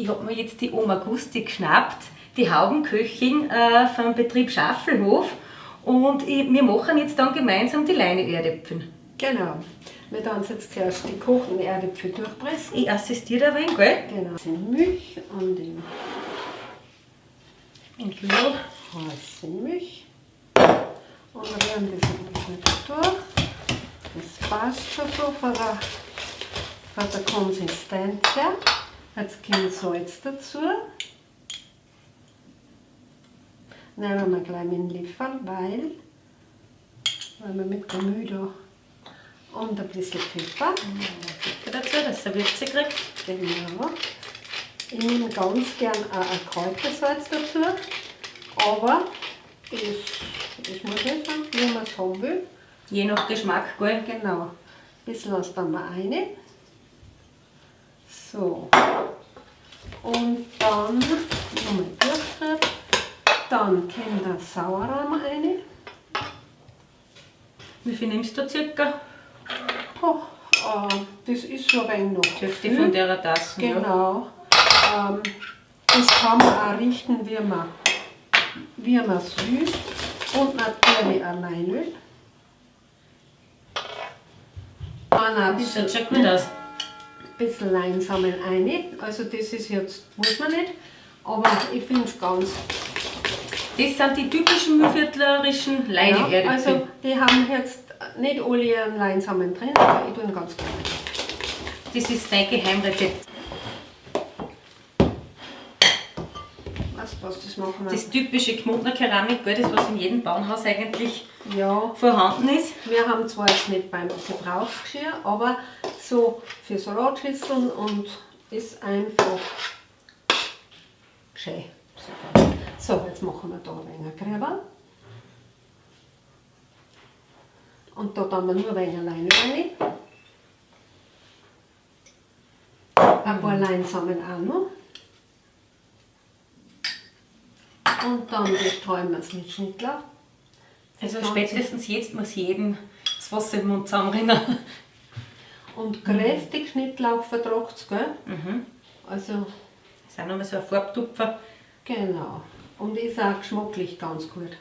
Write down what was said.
Ich hab mir jetzt die Oma Gusti geschnappt, die Haubenköchin vom Betrieb Schaffelhof. Und wir machen jetzt dann gemeinsam die Leineerdäpfel. Genau. Wir tun jetzt zuerst die kochenden Erdäpfel durchpressen. Ich assistiere ein wenig, gell? Genau. In Milch und in In Kühl. heiße Milch. Und rühren das ein bisschen durch. Das passt schon so von der Konsistenz her. Jetzt kommt Salz dazu. Nehmen wir gleich mit dem Löffel, weil wir mit der Mühe da und ein bisschen Pfeffer. Pfeffer dazu, dass es eine Würze kriegt. Genau. Ich nehme ganz gern auch ein Kräutersalz dazu, aber das muss nicht sein, wie man es haben will. Je nach Geschmack, gell? Genau. Ein bisschen was dann mal rein. So. Und dann nochmal durchrühren. Dann kommt der Sauerrahm rein. Wie viel nimmst du circa? Boah, das ist schon ein wenig noch Hälfte viel. von der Tasse. Ja. Genau. Das kann man auch richten, wie man's will. Und natürlich auch Leinöl. Dann ein Das schaut schon gut aus. bisschen Leinsamen rein. Also das ist jetzt, muss man nicht, aber ich find's ganz. Das sind die typischen mühlviertlerischen Ja, Leineerdäpfel. also die haben jetzt nicht alle ihren Leinsamen drin, aber ich tue ihn ganz gerne. Das ist dein Geheimrezept. Weißt du was, das machen wir. Das typische Gmundner Keramik, gell, das was in jedem Bauernhaus eigentlich ja, vorhanden ist. Wir haben zwar jetzt nicht beim Gebrauchsgeschirr, aber so für Salatschüsseln und ist einfach schön. So, jetzt machen wir da ein wenig Grieberl. Und da tun wir nur ein wenig Leine rein. Ein paar Leinsamen auch noch. Und dann bestreuen wir es mit Schnittlauch. Also Das Ganze. spätestens jetzt muss jedem das Wasser im Mund zusammenrinnen. Und kräftig Schnittlauch vertragt's, gell? Also, Das ist auch nochmal so ein Farbtupfer. genau. Und ist auch geschmacklich ganz gut.